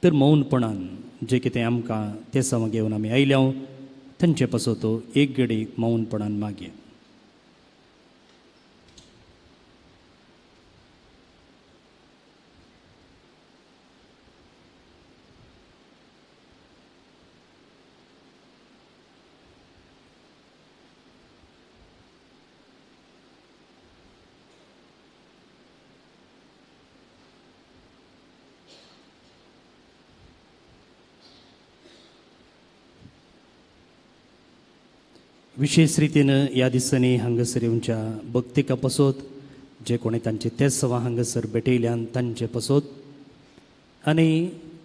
तर मौनपणान जे कितें आमकां तेसांव घेवन आमी आयल्या तांचे पासत एक घडी मौनपणान मागया. विशेष रितीन ह्या दिसांनी हांगासर येवच्या भक्तिका पासत जे कोणी तांचे तेसवां हांगासर भेटयल्यान तांचे पासत आनी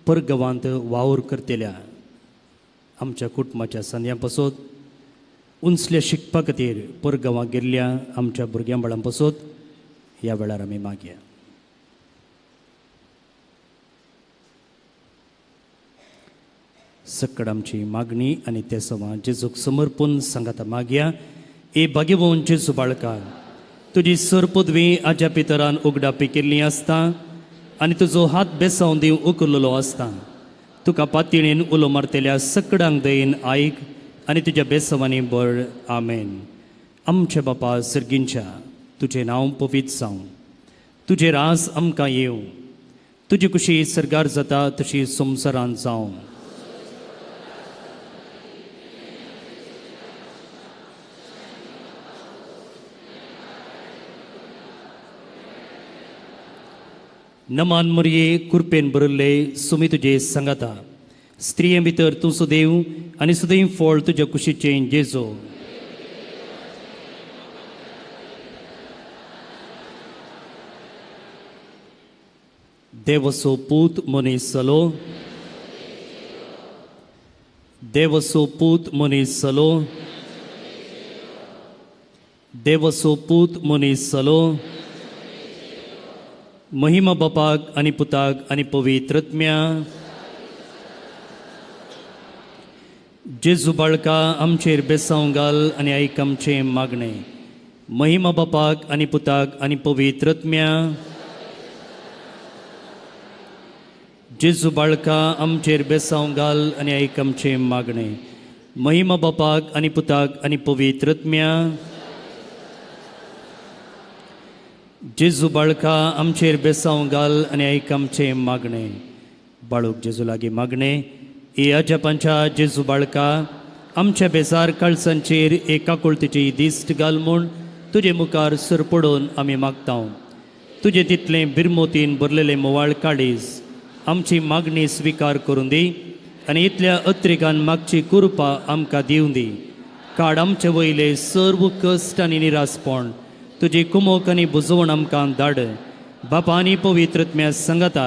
परगांवांत वावर करतल्या आमच्या कुटुंबाच्या संद्यां पासत उंचल्या शिकपा खातीर परगांवाक गेल्ल्या आमच्या भुरग्यां बाळां पासत ह्या वेळार आमी मागया. सकड आमची मागणी आनी ते सवां जेजूक समर्पून सांगाता मागया. ए भाग्यवंत जेजू बाळका, तुजी सर पदवी आज्या पितरान उगडापी केल्ली आसता आनी तुजो हात बेसावन दिवन उखल्लो आसता. तुका पातयेन उलो मारतल्या सकडांक दयेन आयक आनी तुज्या बेसवांनी बळ. आमेन. आमच्या बापा सर्गींच्या, तुजें नांव पवित्र जावं, तुजें राज आमकां येवं, तुजी कुशी सर्गार जाता तशी संवसारांत जावं. नमान मरये, कुरपेन भरिल्ले सुमी तुजे सांगाता, स्त्रिये भितर तूं सुदैव आनी सुदैव फळ तुज्या कुशीचें जेजो. देवसो पूत मनीस जालो, देवसो पूत मनीस जालो, देवसो पूत मनीस जालो. महिमा बापाक आनी पुताक आनी पवित्रत्म्या. जेजू बाळका आमचेर बेसांव घाल आनी आयक आमचें मागणें. महिमा बापाक आनी पुताक आनी पवित्रत्म्या. जेजू बाळका आमचेर बेसांव घाल आनी आयक आमचें मागणें. महिमा बापाक आनी पुताक आनी पवित्रत्म्या. जेजू बाळका आमचेर बेसांव घाल आनी आयक आमचें मागणें. बाळूक जेजू लागीं मागणें. ए अजपांच्या जेजू बाळका, आमच्या बेजार काळसांचेर एक काकुळतीची दिश्ट घाल म्हूण तुजे मुखार सरपडून आमी मागता. तुजें तितलें बिरमोतीन भरलेलें मोवाळ काळीज आमची मागणी स्विकार करून दी आनी इतल्या अत्रिकान मागची कृपा आमकां दिवं दी. काड आमचे वयले सर्व कश्ट आनी निरासपण, तुजी कुमोक आनी बुजवण आमकां धाड. बापा आनी पवित्रत्म्या सांगाता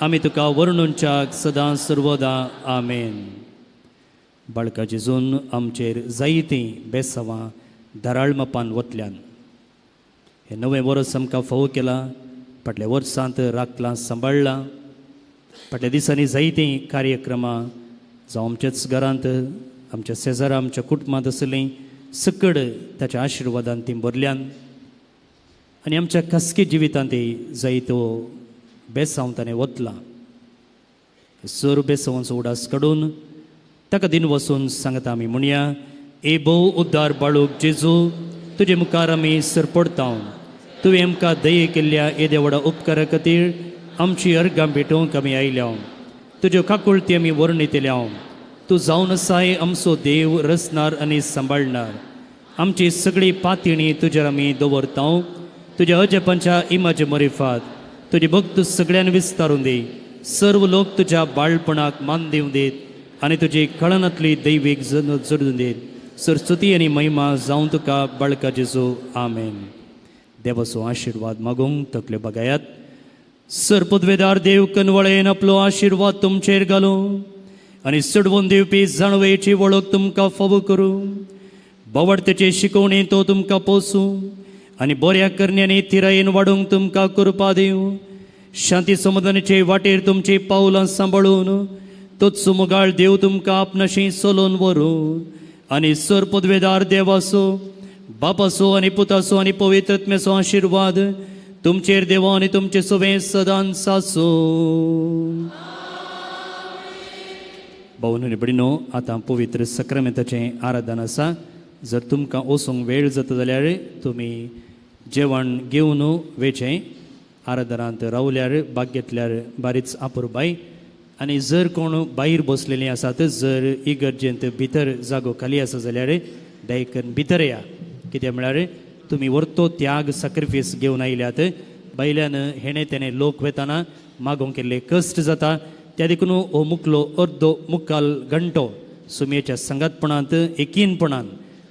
आमी तुका वर्णुनच्याक सदां सर्वदा. आमेन. बाळका जेजून आमचेर जायतीं बेसावां धाराळ मापान वतल्यान हें नवें वर्स आमकां फावो केलां. फाटल्या वर्सांत राखलां सांबाळ्ळां. फाटल्या दिसांनी जायतीं कार्यक्रमां जावं आमच्याच घरांत, आमच्या शेजारा, आमच्या कुटुंबांत आसलीं, सकड ताच्या आशिर्वादान तीं भरल्यान आनी आमच्या खासगी जिवितांत जायतो बेसांव ताणें वतलां. सर बेसांवांचो उडास काडून ताका दिन वचून सांगता आमी म्हणया. ए भोव उद्दार बाळूक जेजू, तुजे मुखार आमी सरपडता. तुवें आमकां दये केल्ल्या येद्या व्हडा उपकारा खातीर आमची अर्गां भेटोवंक आमी आयल्या. तुज्यो काकुळती आमी वर्णितल्या. तूं जावन आसाय आमचो देव, रचणार आनी सांबाळणार. आमची सगळी पातयणी तुजेर आमी दवरता. तुज्या अजपांच्या इमाजे मरिफात तुजी भक्त सगळ्यान विस्तारून दी. सर्व लोक तुज्या बाळपणाक मान दिवं दीत आनी तुजी कळनांतली दैवीक जडून दीत. सरस्वती आनी महिमा जावं तुका बाळका जेजू. आमेन. देवाचो आशिर्वाद मागूंक तकल्यो बगायात. सर पदवेदार देव कनवळेन आपलो आशिर्वाद तुमचेर घालूं आनी चडवून दिवपी जाणवयेची वळख तुमकां फावो करूं. बावडतेचे शिकवणी तो तुमकां पोसूं आनी बऱ्या करण्यांनी थिरायेन वाडूंक तुमकां कृपा दिवं. शांती समाधानाचे वाटेर तुमची पावलां सांबाळून तोच मुगाळ देव तुमकां आपणाशी चलोवन व्हरूं आनी सर पदवेदार देवाचो, बापाचो आनी पुताचो आनी पवित्रत्म्याचो आशिर्वाद तुमचेर देवा आनी तुमचे सवें सदांच आसूं. भावनो भयणीनो, आतां पवित्र सक्रामेंताचें आराधन आसा. जर तुमकां वचूंक वेळ जाता जाल्यार तुमी जेवण घेवन वेचें. आराधनांत रावल्यार भाग घेतल्यार बारीच अपुरबाय. आनी जर कोण भायर बसलेलीं आसात, जर इगर्जेंत भितर जागो खाली आसा जाल्यार दयकन भितर या. कितें म्हळ्यार तुमी वर्तो त्याग सॅक्रिफायस घेवन आयल्यात. भायल्यान हेणे तेणे लोक वेताना मागोवंक केल्ले कश्ट जाता. त्या देखून हो मुकलो अर्दो मुखाल घंटो सुमयेच्या संगातपणांत एकीनपणान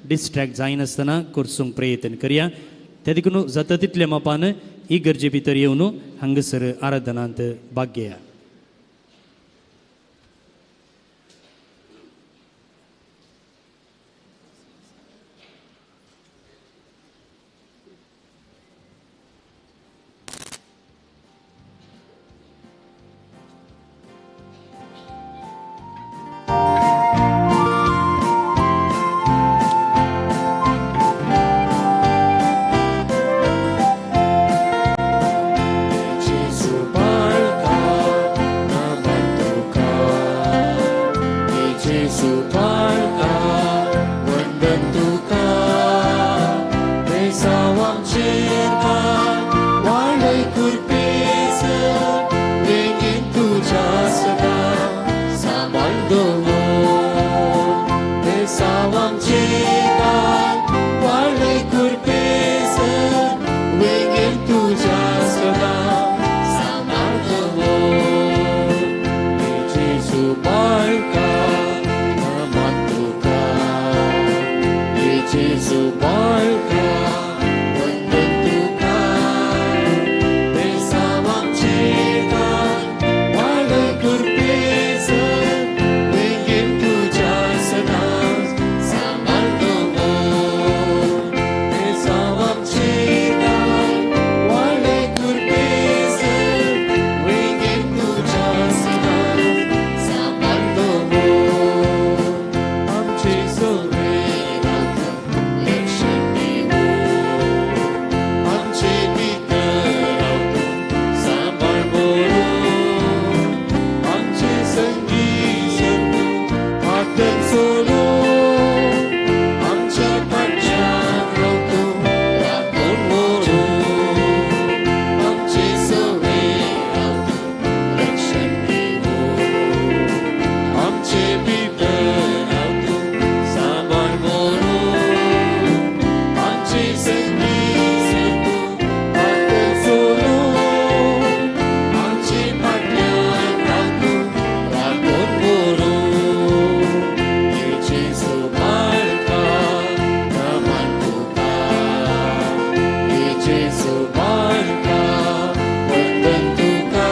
डिस्ट्रॅक्ट जायनासतना करसूंक प्रयत्न करया. त्या देखून जाता तितल्या मापान इगर्जे भितर येवन हांगासर आराधनांत भाग घेया. Gesù barca, naman tuka. Gesù barca, वंदन तुका. बेसावां चेरका, वाळय कुरपेस, बेगीन तुज्या सदां सांबाळ दवर. बेसावां चेरका, वाळय कुरपेस, बेगीन तुज्या सदां सांबाळ दवर. Gesù barca, naman tuka. Gesù barca, वंदन तुका. बेसावां चेरका, वाळय कुरपेस, बेगीन तुज्या सदां सांबाळ दवर. बेसावां चेरका, वाळय कुरपेस, बेगीन तुज्या सदां सांबाळ दवर. आमचे सगळे लक्षण दिवं, आमचे भितर रावतूं सांबाळ बरोवन. आमचे संगी सरतूं हातन सोडून, आमच्या फाटल्यान रावतूं राखून व्हरून. आमचे सगळे रावतूं रक्षण दिवं, आमचे भितर रावतूं सांबाळ बरोवन. आमचे संगी सरतूं हातन सोडून, आमचे फाटल्यान रावतूं राखून व्हरून. Gesù barca, naman tuka. Gesù barca, वंदन तुका.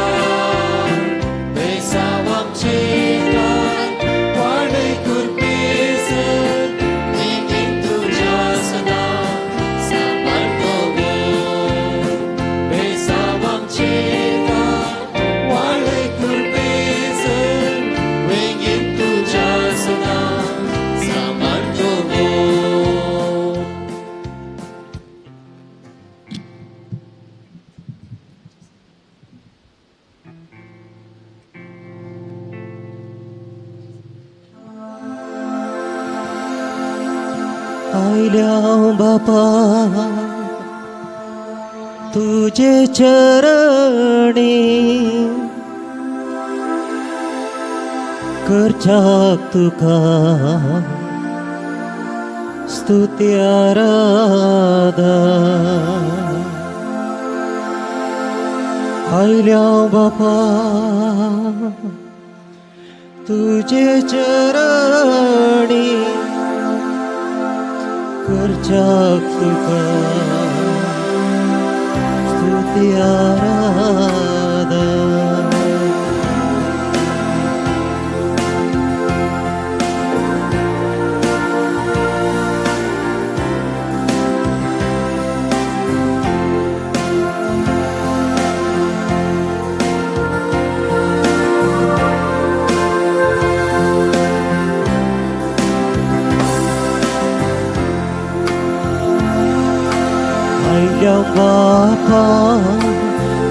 बेसावां चेरका, वाळय कुरपेस, बेगीन तुज्या सदां सांबाळ दवर. बेसावां चेरका, वाळय कुरपेस, बेगीन तुज्या सदां सांबाळ दवर. आयल्या बापा तुझे चरणी, करच्याक तुका स्तुती आराधा. आयल्या बापा तुझे चरणी, करच्याक तुका स्तुती आराधा. आयल्या बापा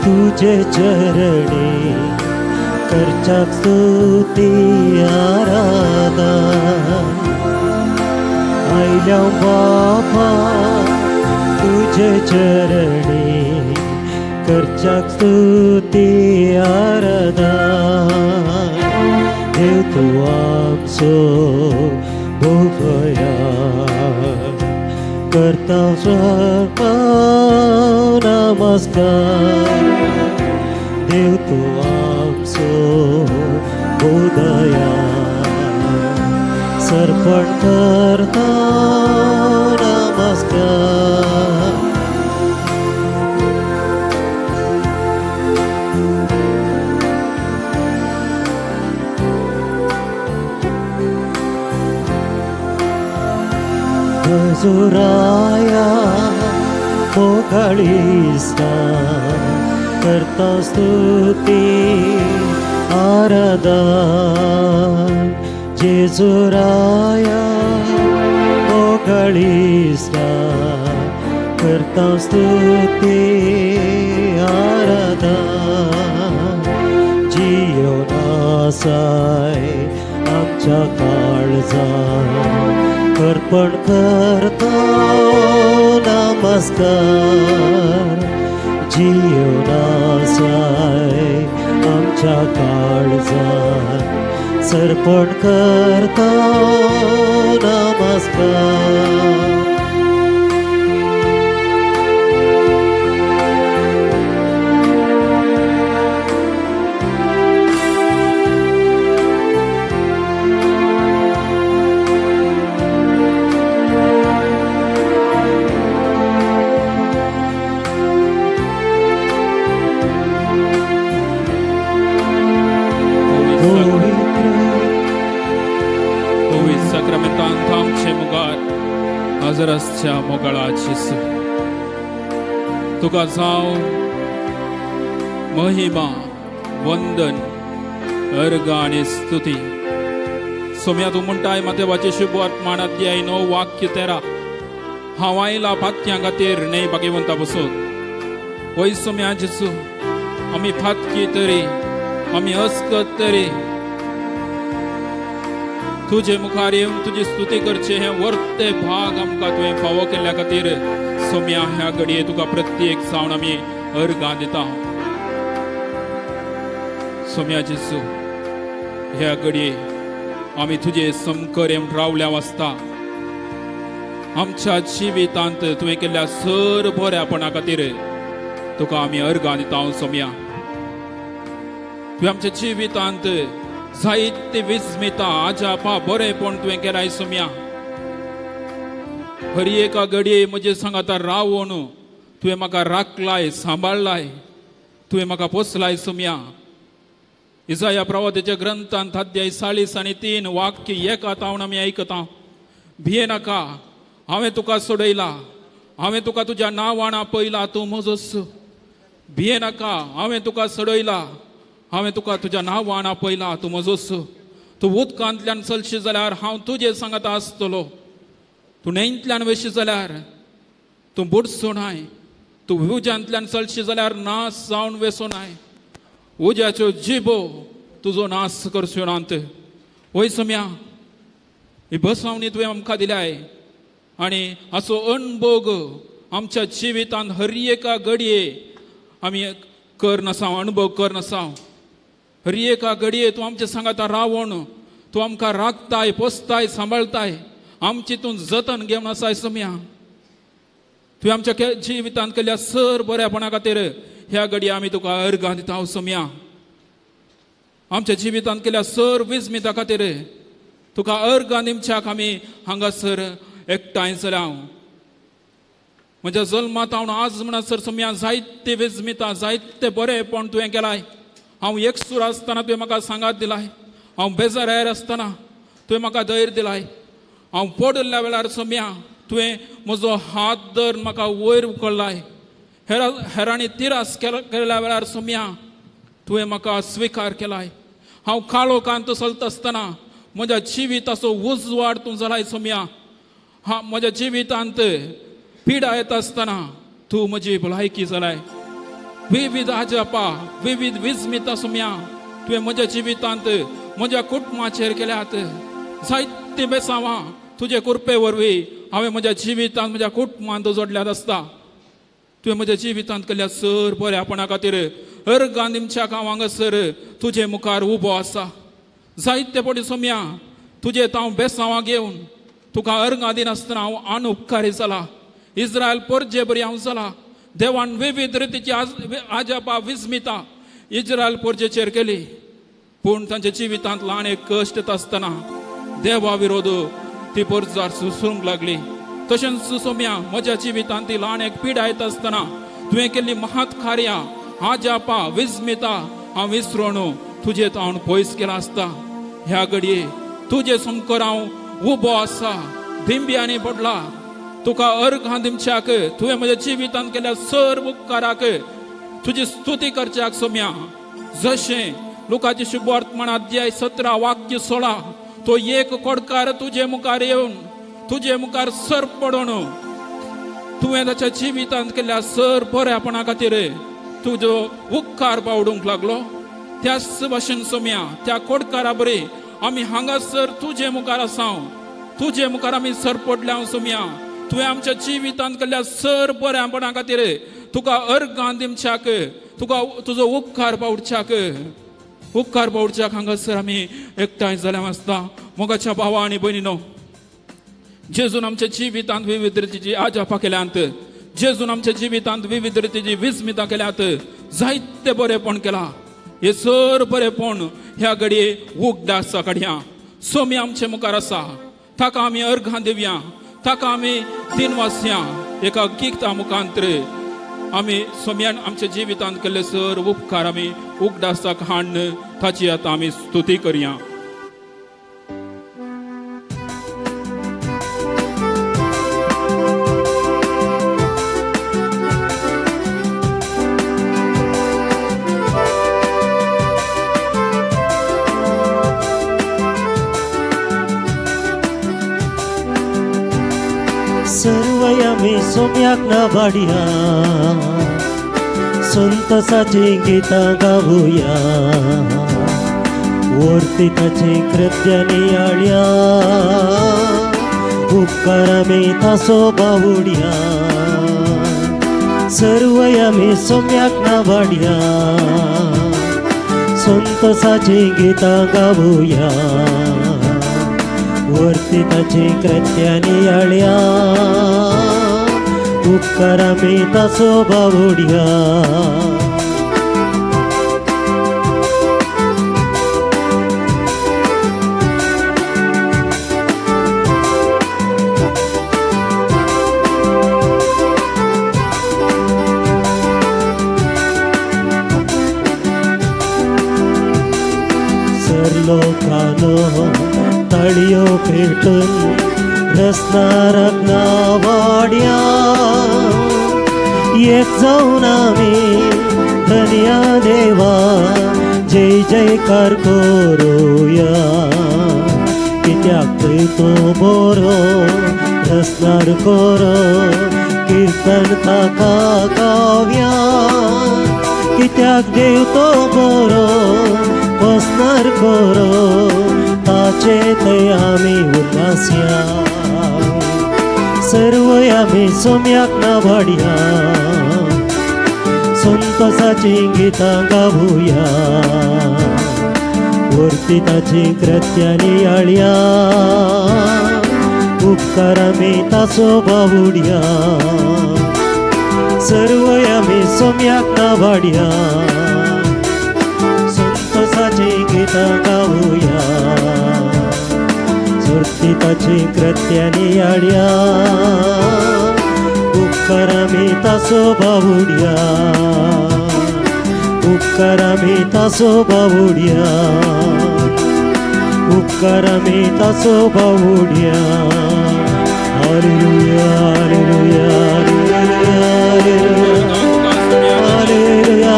तुझे चरणी, करच्याक स्तुती आराधा. आयल्या बापा तुजे चरणी करच्याक स्तुती आराधन. देव तूं आमचो भोवया करता सर्व नमस्कार. देव तूं आमचो बोधया सर्पण करता नमस्कार. जेजुराया मोगाळीस्ता करता स्तुती आराधन. जेजुराया मोगाळीस्ता करता स्तुती आराधन. जियोन आसाय आमच्या काळजान अर्पण करता नमस्कार. जियोन आसाय आमच्या काळजान सर्पण करता नमस्कार. पवित्र पवित्र साक्रामेंतांत आमचे मुखार हजर आसच्या मोगाळा जेजू, तुका जावं महिमा, वंदन, अर्घ आनी स्तुती. सोम्या, तूं म्हणटाय मातेवाचे शुभ वर्तमान अध्याय 9 वाक्य 13, हांव आयला पातक्यां खातीर न्हय भाग्यवंता बसून. वय सोम्या जेजू, आमी फातकी तरी, आमी अस्कत तरी, तुजे मुखार येवन तुजी स्तुती करचे हें वर्ते भाग आमकां तुवें फावो केल्ल्या खातीर सोम्या ह्या घडये तुका प्रत्येक जावन आमी अर्गां दिता. सोम्या जेजू, ह्या घडये आमी तुजे समकर येवन रावल्या वाचता आमच्या जिवितांत तुवें केल्ल्या सर बऱ्यापणा खातीर तुका आमी अर्गां दिता. सोम्या, तुवें आमच्या जिवितांत जायते विस्मिता, आजापा, बरेपण तुवें केलाय. सोम्या, हर एका घडये म्हजे सांगाता रावून तुवें म्हाका राखलाय, सांबाळलाय, तुवें म्हाका पोसलाय. सोम्या, इजाया प्रवादाच्या ग्रंथांत अध्याय 40 आनी 3 वाक्य एका तावन आमी आयकता, भिये नाका, हांवें तुका सोडयला, हांवें तुका तुज्या नांवान आपयला, तूं म्हजोच. भिये नाका, हांवें तुका सोडयला, हांवें तुका तुज्या नांवान आपयला, तूं म्हजोच. तूं उदकांतल्यान चलशी जाल्यार हांव तुजे सांगाता आसतलो, तूं न्हंयंतल्यान वशी जाल्यार तूं बुडसो नाय, तूं उज्यांतल्यान चलशी जाल्यार नाश जावन वेसो नाय, उज्याच्यो जिबो तुजो नाश करच्यो नात. वय सम्या, ही बसवणी तुवें आमकां दिल्याय आनी हाचो अणभोग आमच्या जिवितांत हर एका घडये आमी कर नासाव, अणभव कर नासाव. हर एका घडये तूं आमच्या सांगाता रावण तूं आमकां राखताय, पोसताय, सांबाळताय, आमची तूं जतन घेवन आसाय. सम्या, तुवें आमच्या जिवितांत केल्ल्या सर बऱ्यापणा खातीर ह्या घडये आमी तुका अर्गां दिता. सम्या, आमच्या जिवितांत केल्ल्या सर विस्मिता खातीर तुका अर्गां दिवच्याक आमी हांगासर एकठांय जाल्या. म्हज्या जल्मांत हांव आज म्हणसर सम्या जायते विस्मिता, जायते बरेपण तुवें केलाय. हांव एकसूर आसतना तुवें म्हाका सांगात दिलाय, हांव बेजारार आसतना तुवें म्हाका धैर्य दिलाय, हांव पडिल्ल्या वेळार सम्या तुवें म्हजो हात धरून म्हाका वयर उखल्लाय, हेरांनी तिरास केल्या वेळार सम्या तुवें म्हाका स्विकार केलाय. हांव काळोखांत चलता आसतना म्हज्या जिविताचो उजवाड तूं जालाय. सम्या, हा म्हज्या जिवितांत पिडा येता आसतना तूं म्हजी भलायकी जालाय. विविध आजापा, विविध विस्मिता सम्या तुवें म्हज्या जिवितांत म्हज्या कुटुंबाचेर केल्यात. जायते बेसांवां तुजे कृपे वरवीं हांवें म्हज्या जिवितांत म्हज्या कुटुंबांत जोडल्यात आसता. तुवें म्हज्या जिवितांत केल्ल्या सर बऱ्यापणा खातीर अर्गां दिमच्याक हांव हांगासर तुजे मुखार उबो आसा. जायते पटी सोम्या तुजें हांव बेसांवां घेवन तुका अर्गां दिनासतना हांव अनुपकारी जाला. इस्रायल परजे बरी हांव जाला. देवान विविध रितीची आजापा विस्मिता इस्रायल परजेचेर केली, पूण तांच्या जिवितांत ल्हान एक कश्ट येता आसतना देवा विरोध ती परजार सुसूंक लागली. तशेंच सोम्या म्हज्या जिवितांत ती ल्हान एक पिडा येता आसतना तुवें केल्ली महात कार्यां आजापा विस्मिता हांव विसरून तुजें हांव पयस केला आसता. ह्या घडये तुजे समकर हांव उबो आसा, दिंब्यांनी पडला. तुका अर्घां दिमच्याक तुवें म्हज्या जिवितांत केल्या सर्व उपकाराक तुजी स्तुती करच्याक सोम्या. जशें लुकाचे शुभवर्तमान अध्याय 17 वाक्य 16 तो एक कोडकार तुजे मुखार येवन तुजे मुखार सर पडून तुवें ताच्या जिवितांत केल्ल्या सर बऱ्यापणा खातीर तुजो उपकार पावडूंक लागलो. त्याच भाशेन सोम्या त्या कोडकारा बरी आमी हांगासर तुजे मुखार आसा, तुजे मुखार आमी सर पडल्या सोम्या. तुवें आमच्या जिवितांत केल्ल्या सर बऱ्यापणा खातीर तुका अर्गां दिमच्याक तुका तुजो उपकार पावडच्याक उपकार पावडच्याक हांगासर आमी एकठांय जाल्या आसता. मोगाच्या भावा आनी भयणीनो, जेजून आमच्या जिवितांत विविध रितीची आजापा केल्यांत, जेजून आमच्या जिवितांत विविध रितीची विस्मिता केल्यात, जायते बरेपण केलां. हे सर बरेपण ह्या घडये उगडासा काडया. सोमी आमचे मुखार आसा, ताका आमी अर्घां दिवया, ताका आमी दिनवासया. एका गिता मुखांतर आमी सोम्यान आमच्या जिवितांत केल्ले सर उपकार आमी उगडासाक हाडून ताची आतां आमी स्तुती करया. सर्वय आमी सोम्याक नावाडया, संतोषाची गितां गावया, वर्ती ताची कृत्य नियाळया, उपकार आमी तासो बावुडया. सर्वय आमी सोम्याक नावाडया, संतोषाची गितां गावया, वर्ती ताची कृत्य नियाळया, उपकार आमी तासो बावुडया. सरलोकानो तळयो पेटून रसनारक नावाड्या, एक जावन आमी धन्या देवा जय जयकार करूया. कित्याक थंय तो बरो रसनार करो कीर्तन ताका गावया, कित्याक देव तो बरो बसनार करो ताचे थंय आमी उल्लासया. सर्वय आमी सोम्याक नावाडया, संतोषाची गितां गावया, वर्ती ताची कृत्य नियाळया, उपकार आमी ताचो बावुडया. सर्वय आमी सोम्याक नावाडया, संतोषाची गितां गावया, सुर्ती ताची कृत्य नियाळया, उपकार आमी ताचो बावुडया, उपकार आमी ताचो बावुडया, उपकार आमी ताचो बावुडया. हालेलुया, हालेलुया, हालेलुया, हालेलुया,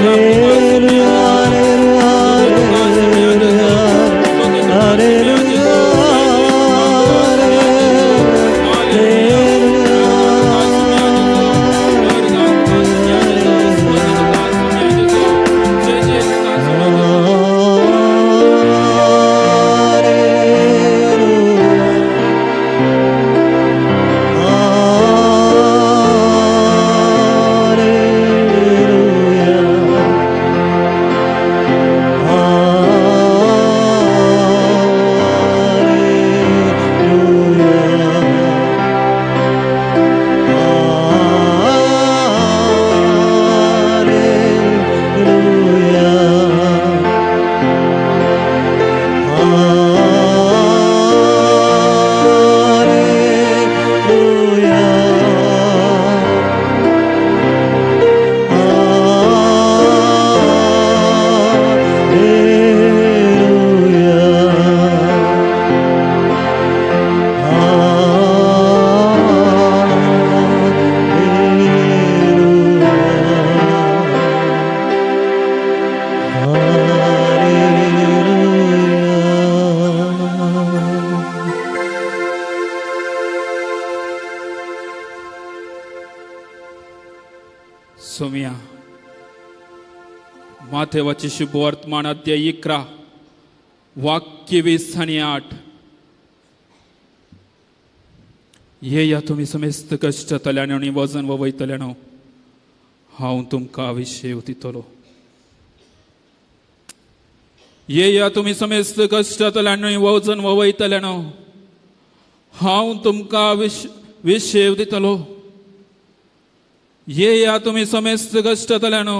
हालेलुया, हालेलुया, हालेलुया. माथेवाची शुभवर्तमान अध्याय 11 वाक्य 20 आणि 8. येया तुमी समेस्त कश्टतल्यानो आनी वजन वयतल्यानो, हांव तुमकां विशेव दितलो. येया तुमी समेस्त कश्टतल्यानो आनी वजन वयतल्यानो, हांव तुमकां विशेव दितलो. येया तुमी समेस्त कश्टतल्यानो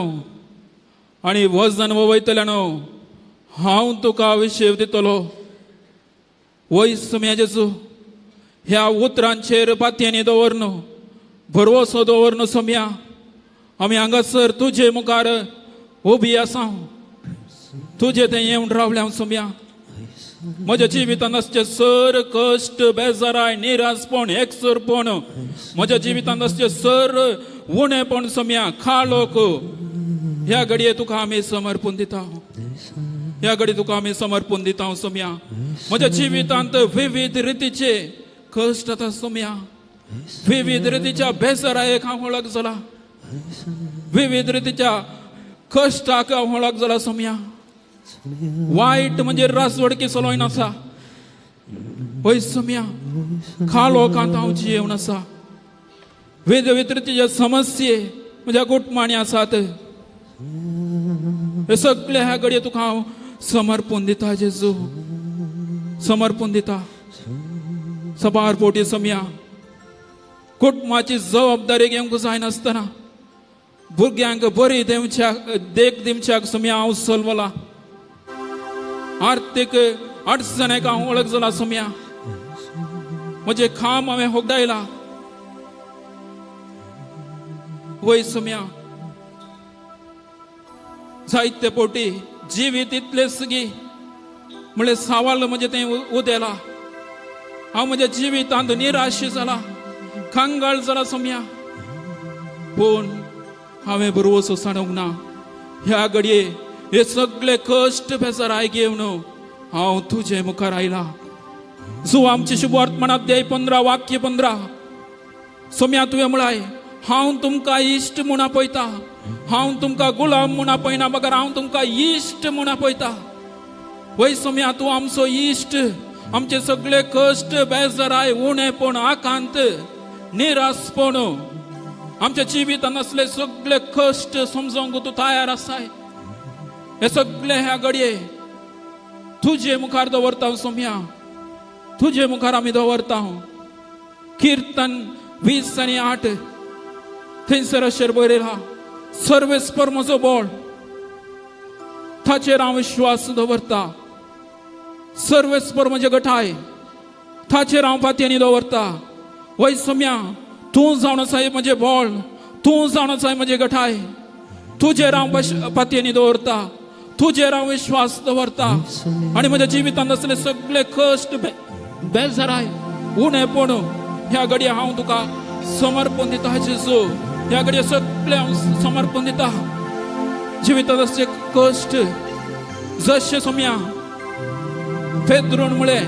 आनी वजन वयतल्यानो, हांव तुका विशेव दितलो. वय सुम्या जेजू, ह्या उतरांचेर पातयांनी दवर न्हू, भरवसो दवर न्हू. सोम्या, आमी हांगासर तुजे मुखार उबी आसा, तुजे तें येवन रावल्या. सोम्या, म्हज्या जिवितांत आसचे सर कश्ट, बेजाराय, निरासपण, एकसुरपण, म्हज्या जिवितांत आसचे सर उणेपण, सोम्या, काळोख, ह्या घडये तुका आमी समर्पण दिता. ह्या घडये तुका आमी समर्पण दिता. सोम्या, म्हज्या जिवितांत विविध रितीचे कश्ट आतां. सोम्या, विविध रितीच्या बेजारायेक हांव वळख जाला, विविध रितीच्या कश्टाक हांव वळख जाला. सोम्या, वायट म्हणजे रासवडकी चलोयन आसा. हय सोम्या, काळोखांत हांव जियेवन आसा. विविध रितीच्या समस्ये म्हज्या कुटुंबांनी आसात. हे सगळे ह्या घडये तुका हांव समर्पण दिता जेजू, समर्पण दिता. सबार पोटी सोम्या, कुटुंबाची जबाबदारी घेवंक जायनासतना, भुरग्यांक बरी दिवच्याक, देख दिवच्याक सोम्या हांव सलवला. आर्थीक अडचणेक हांव वळख जाला. सोम्या, म्हजें काम हांवें होगडायला. वय सोम्या, जायते पोटी जिवीत इतलें गी म्हणल्यार सवाल म्हजें तें उदेला. हांव म्हज्या जिवितांत निराश जाला, कंगाळ जाला सोम्या, पूण हांवें भरवसो सांडूंक ना. ह्या घडये हे सगळे कश्ट बेजाराय घेवन हांव तुजे मुखार आयला. सो आमचे शुभवर्तमान अध्याय 15 वाक्य 15. सोम्या, तुवें म्हळाय, हांव तुमकां इश्ट म्हूण आपयता. हांव तुमकां गुलाम म्हूण आपयना, बगर हांव तुमकां इश्ट म्हूण आपयता. वय सोम्या, तूं आमचो इश्ट. आमचे सगळे कश्ट, बेजाराय, उणेपण, आकांत, निरासपण, आमच्या जिवितांत आसले सगळे कश्ट समजोंक तूं तयार आसाय. हे सगळे ह्या घडये तुजे मुखार दवरता. सोम्या, तुजे मुखार आमी दवरता. किर्तन 20 आणि 8, थंयसर अशें बरयला, सर्वेस्पर म्हजो बळ, ताचेर हांव विश्वास दवरता. सर्वेस्पर म्हजे गठाय, ताचेर हांव पातयांनी दवरता. वय सोम्या, तूं जावन आसाय म्हजें बळ, तूं जावन आसाय म्हजें गठाय. तुजेर हांव पातयांनी दवरता, तुजेर हांव विश्वास दवरता आनी म्हज्या जिवितांत आसले सगळे कश्ट, बेजाराय, उणेपण ह्या घडये हांव तुका समर्पण दिता जेजू. ह्या घडये सगळे हांव समर्पण दिता. जिवितांत आसचे कश्ट, जशे सोम्या पेद्रून म्हळें,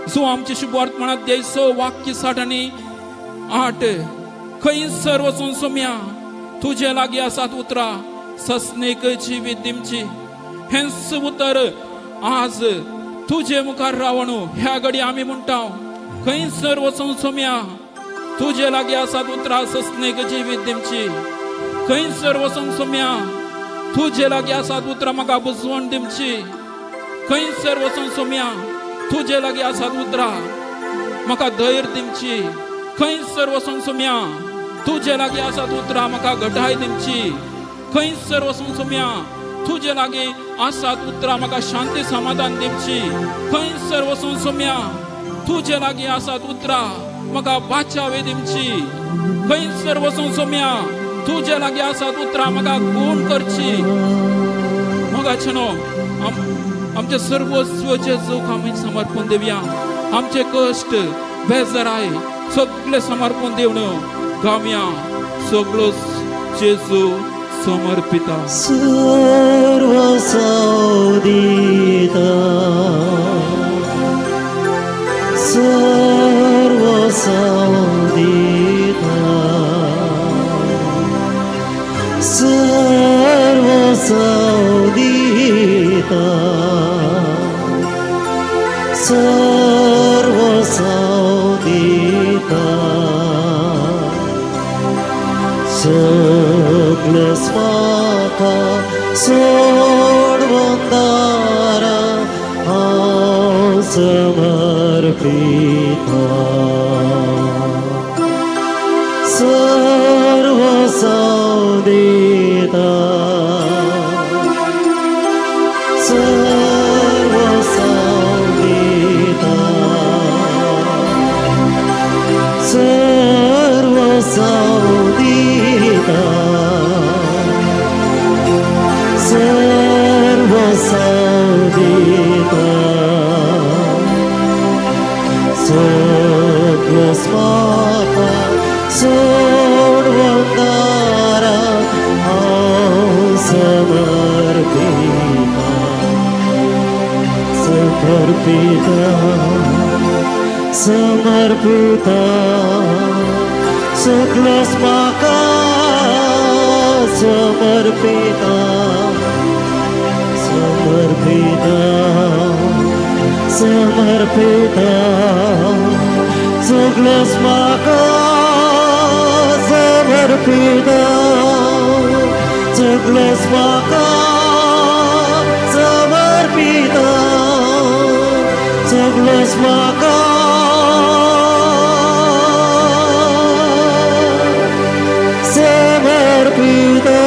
जो आमचे शुभवर्तमानात 6 वाक्य 60 आणि 8, खंयसर वचून सोम्या तुजे लागीं आसात उतरां सस्नीक जिवीत दिमची. हेंच उतर आज तुजे मुखार रावण ह्या घडी आमी म्हणटा, खंयसर वचून सोम्या तुजे लागीं आसात उतरां सस्नीक जिवीत दिमची. खंयसर वचून सोम्या तुजे लागीं आसात उतरां म्हाका बुजवण दिमची. खंयसर वचून सोम्या तुजे लागीं आसात उतरां म्हाका धैर्य दिमची. खंयसर वचून सोम्या तुजे लागीं आसात उतरां म्हाका घटाय दिमची. खंयसर वचून सोम्या तुजे लागीं आसात उतरां म्हाका शांती समाधान दिवची. खंयसर वचून सोम्या तुजे लागीं आसात उतरां म्हाका बाचावे दिवची. खंयसर वचून सोम्या तुजे लागीं आसात उतरां म्हाका गुण करची. मोगाचे न्हू, आमचे सर्वस्व जेजूक आमी समर्पण दिवया. आमचे कश्ट, बेजाराय सगळे समर्पण दिवन गावया, सगळो जेजू समर्पिता. सर्वस्व दिता, सर्वस्व दिता, सर्वस्व. दिता सर्वसांव दिता सगळेच म्हाका सोडून दारा हांव समर्पिता सर्वसांव दिता सर्वसांव दिता सर्वसांव दिता सर्वसांव दिता सगळेच म्हाका सोडून दारा हांव समर्पिता समर्पिता समर्पिता सगळेच म्हाका समर्पिता समर्पिता समर्पिता सगळेच म्हाका समर्पिता सगळेच म्हाका समर्पिता सगळेच म्हाका समर्पिता.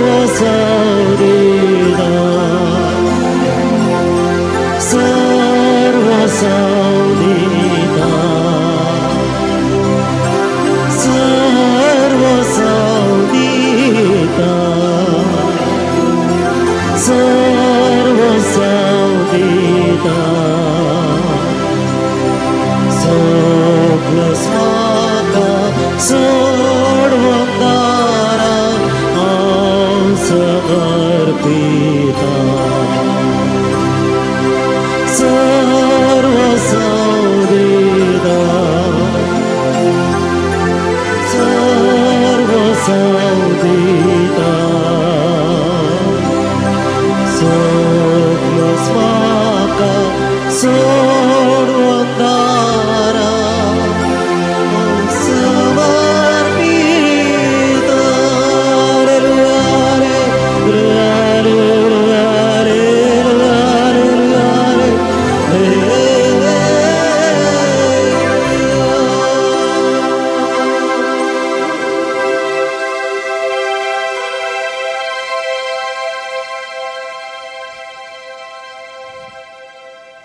सर्वसांव दिता सर्वसांव दिता सर्वसांव दिता सर्वसांव दिता सगळेच म्हाका सोडून दारा हांव समर्पिता सर्वसांव दिता सर्वसांव दिता सगळेच म्हाका सोडून दारा समर्पिता. रे रे रे रे रे.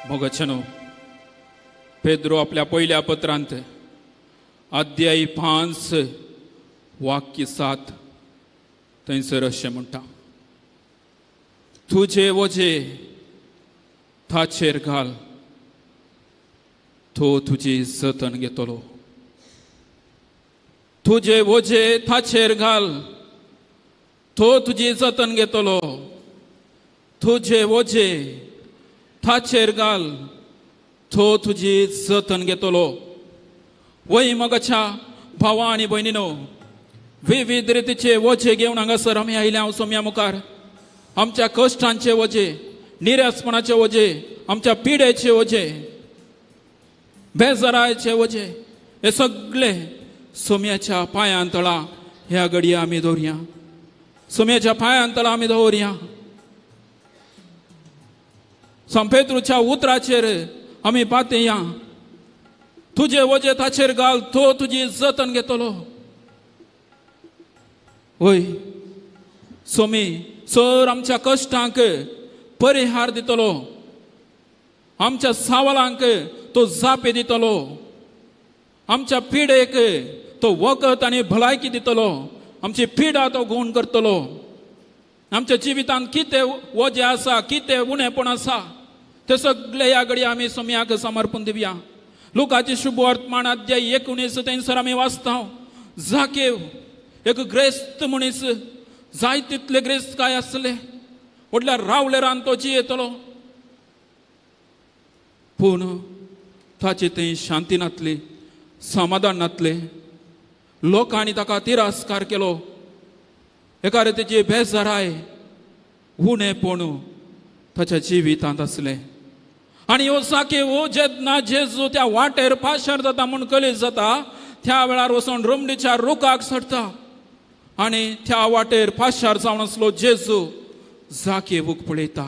मोगाच्यानो, पेद्रो आपल्या पयल्या पत्रांत अध्याय 5 वाक्य 7 थंयसर अशें म्हणटा, तुजे वजे ताचेर घाल, तो तुजी जतन घेतलो. तुजे वजे ताचेर घाल, तो तुजी जतन घेतलो. तुजे वजे ताचेर घाल, तो तुजी जतन घेतलो. वय मोगाच्या भावा आनी भयणीनो, विविध रितीचे वजे घेवन हांगासर आमी आयले हांव सोम्या मुखार. आमच्या कश्टांचे वजे, निरासपणाचे वजे, आमच्या पिडेचे वजे, बेजाराचे वजे, हे सगळे सोम्याच्या पांयां तळा ह्या घडये आमी दवरया. सोम्याच्या पांयां तळा आमी दवरया. संपेत्रूच्या उतराचेर आमी पातया, तुजे वजे ताचेर घाल, तो तुजी जतन घेतलो. वय सोमी सर आमच्या कश्टांक परिहार दितलो, आमच्या सवालांक तो जापे दितलो, आमच्या पिडेक तो वखद आनी भलायकी दितलो, आमची पिडा तो गूण करतलो. आमच्या जिवितांत कितें वजें आसा, कितें उणेपण आसा, ते सगळे ह्या घडये आमी सोम्याक समर्पण दिवया. लुकाचे शुभवर्तमान अध्याय 19 थंयसर आमी वाचता, जाकेव एक ग्रेस्त मनीस, जाय तितले ग्रेस्त काय आसले, व्हडल्या रावलेरान तो जियेतलो, पूण ताचे थंय शांती नातली, समाधान नातलें. लोकांनी ताका तिरस्कार केलो, एका रितीची बेजाराय उणेपण ताच्या जिवितांत आसलें. आनी ह्यो जाकेव जेन्ना जेजू त्या वाटेर पाशार जाता म्हूण कलीस जाता, त्या वेळार वचून रोमडीच्या रुखाक चडटा आनी त्या वाटेर पाशार जावन आसलो जेजू जाकेवूक पळयता,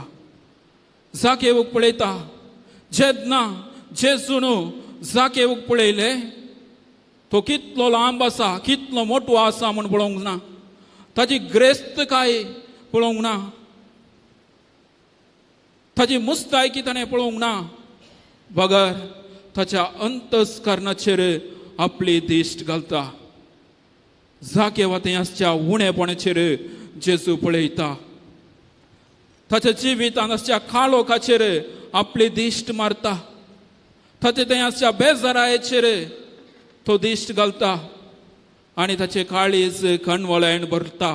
जाकेवूक पळयता. जेन्ना जेजून जाकेवूक पळयलें, तो कितलो लांब आसा, कितलो मोटो आसा म्हूण पळोवंक ना, ताची ग्रेस्तकाय पळोवंक ना, ताची मुस्तायकी ताणें पळोवंक ना, बगर ताच्या अंतस्करणाचेर आपली दिश्ट घालता. जाकेवा थंय आसच्या उणेपणाचेर जेजू पळयता, ताच्या जिवितांत आसच्या काळोखाचेर आपली दिश्ट मारता, ताचे थंय आसच्या बेजारायेचेर तो दिश्ट घालता आनी ताचे काळीज कणवळायन भरता.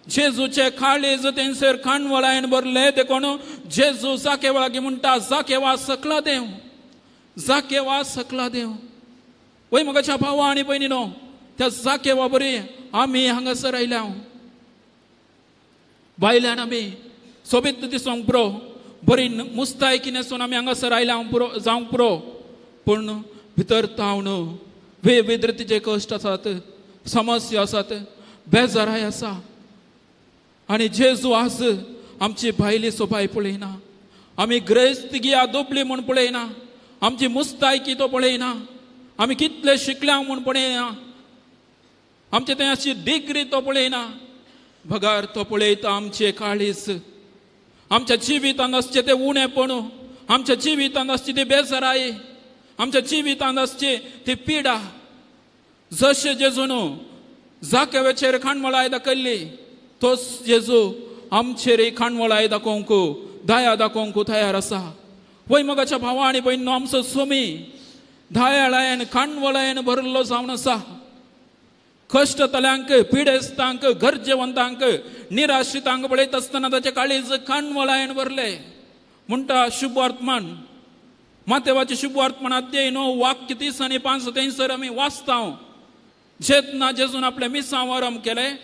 जेजूचे काळीज तेंसर काणवळायन भरले देखून जेजू जाकेवा लागीं म्हणटा, जाकेवा सकला देव, जाकेवा सकला देव. वय म्हज्या भावा आनी भयणीनो, त्या जाकेवा बरी आमी हांगासर आयल्या. भायल्यान आमी सोबीत दिसूंक पुरो, बरी मुस्तायकी न्हेसून आमी हांगासर आयल्या पुरो जावंक पुरो, पूण भितर तावन वेगवेगळे रितीचे कश्ट आसात, समस्या आसात, बेजाराय आसा. आनी जेजू आज आमची भायली सोबाय पळयना, आमी ग्रेस्त गिया दुबली म्हूण पळयना, आमची मुस्तायकी तो पळयना, आमी कितले शिकल्या म्हूण पळयना, आमचे थंय अशी डिग्री तो पळयना, बगर तो पळयता आमचे काळीज, आमच्या जिवितांत आसचें तें उणेपण, आमच्या जिवितांत आसची ती बेजाराय, आमच्या जिवितांत आसची ती पिडा. जशें जेजून जाकेवाचेर खाणवळाय दाखयल्ली, तोच जेजू आमचेर खाणवळाय दाखोवंक, दया दाखोवंक तयार आसा. वय मोगाच्या भावा आनी भयणीनो, आमचो सोमी दयाळायन खाणवळायन भरिल्लो जावन आसा. कश्टतल्यांक, पिडेस्तांक, गरजेवंतांक, निराश्रितांक पळयत आसतना ताचे काळीज खाणवळायन भरले. म्हणटा शुभवर्तमान, मातेवाचे शुभवर्तमान अध्याय 9 वाक्य 30 आनी 5 थंयसर आमी वाचता. जेन्ना जेजून आपलें मिसांव आरंभ केलें,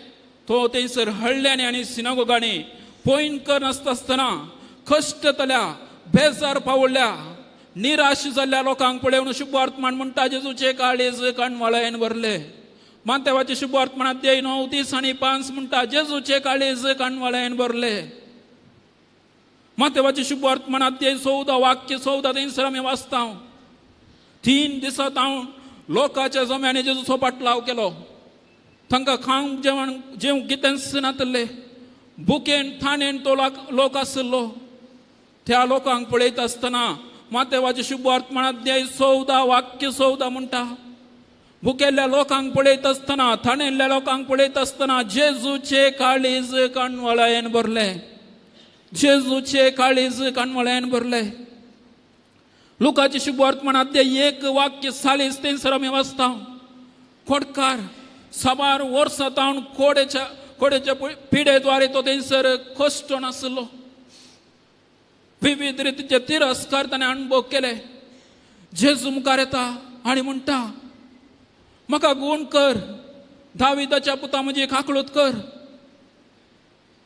तो थंयसर हळ्ळ्यांनी आनी सिनागोगांनी पयन नासता आसतना कश्टतल्या, बेजार पावल्या, निराश जाल्ल्या लोकांक पळोवन शुभवर्तमान म्हणटा जेजूचे काळीज काणवळायन भरले. मातेवाचे शुभवर्तमान अध्याय 9 30 आनी 5 म्हणटा जेजूचे काळीज काणवळायन भरले. मातेवाचे शुभवर्तमान अध्याय 14 वाक्य 14 थंयसर आमी वाचता. 3 दिसां तावन लोकांच्या जम्यांनी जेजूचो पाटलाव केलो. तांकां खावंक जेवण जेवंक कितेंच नातले, बुकेन थाणेन तो लोक आसलो. त्या लोकांक पळयत आसतना मातेवाचे शुभवर्तमान अध्याय 14 वाक्य 14 म्हणटा, भुकेल्ल्या लोकांक पळयत आसतना, थाणेल्ल्या लोकांक पळयत आसतना जेजूचे काळीज काणवळायेन भरले, जेजूचे काळीज काणवळायेन भरले. लुकाचे शुभवर्तमान अध्याय 1 वाक्य 40 थंयसर आमी वाचता. खोडकार साबार वर्सां तावन कोडेच्या पिडेद्वारे तो थंयसर कश्टोन आसलो. विविध रितीचे तिरस्कार ताणें अणभव केले. जेजू मुखार येता आनी म्हणटा, म्हाका गूण कर, दाविदाच्या पुता म्हजी काकळूत कर.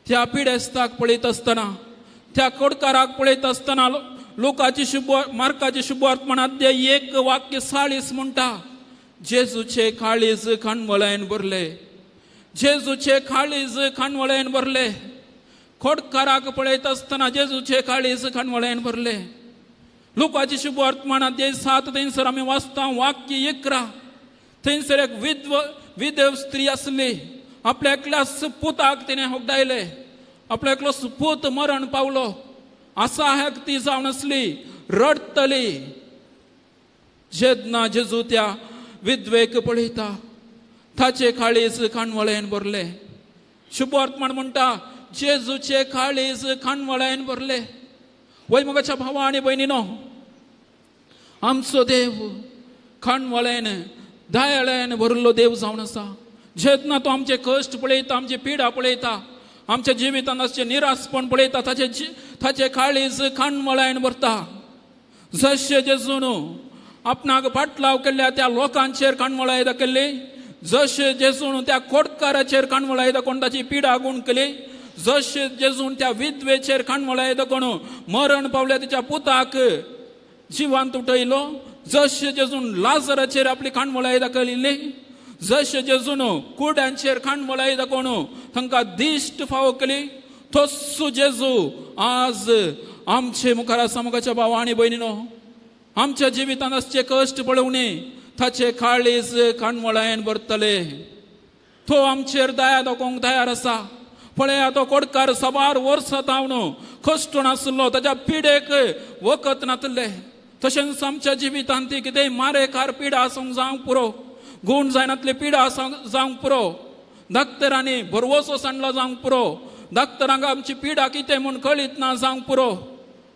त्या पिडेस्ताक पळयत आसतना, त्या कोडकाराक पळयत आसतना लोकाची शुभ मार्काची शुभवर्तमान अध्याय 1 वाक्य 40 म्हणटा, जेजूचे काळीज काणवळायन भरले, जेजूचे काळीज काणवळायन भरले. खोडकाराक पळयत आसतना जेजूचे काळीज काणवळायन भरले. लोकाची शुभवर्तमान अध्याय 7 थंयसर आमी वाचता वाक्य 11 थंयसर एक विधव स्त्री आसली. आपल्या एकल्या पुताक तिणें होगडायले, आपल्या एकलो पूत मरण पावलो. आसा ती जावन आसली, रडटली. जेन्ना जेजू त्या विधवेक पळयता, ताचे काळीज काणवळेन भरले. शुभवर्तमान म्हणटा जेजूचे काळीज काणवळेन भरले. वय मोगाच्या भावा आनी भयणीनो, आमचो देव खाणवळेन दयाळेन भरिल्लो देव जावन आसा. जेन्ना तो आमचे कश्ट पळयता, आमची पिडा पळयता, आमच्या जिवितांत आसचें निरासपण पळयता, ताचे ताचे काळीज खाणवळायन भरता. जशें जेजून आपणाक फाटलाव केल्ल्या त्या लोकांचेर काणवळाय दाखयल्ली, जशें जेजून त्या कोटकाराचेर काणवळाय दाखोवन ताची पिडा गूण केली, जशें जेजून त्या विधवेचेर काणवळाय दाखोवन मरण पावल्या तिच्या पुताक जिवांत उठयलो, जशें जेजून लाजराचेर आपली काणवळाय दाखयल्ली, जशें जेजून कुड्यांचेर काणवळाय दाखोवन तांकां दिश्ट फावो केली, तस्सो जेजू आज आमचे मुखार आसा. मुखाच्या भाव आनी भयणीनो, आमच्या जिवितांत आसचे कश्ट पळोवणी ताचे काळीज काणवळायन भरतले. तो आमचेर दया दाखोवंक तयार आसा. पळया, तो कोडकार साबार वर्सां तावन कश्टून आसलो, ताच्या पिडेक वखद नातले. तशेंच आमच्या जिवितांत ती कितेंय मारेकार पिडा आसूंक जावंक पुरो, गूण जायनातली पिडा आसूंक जावंक पुरो, डाक्टरांनी भरवसो सांडलो जावंक पुरो, डाक्टरांक आमची पिडा कितें म्हूण कळीत ना जावंक पुरो.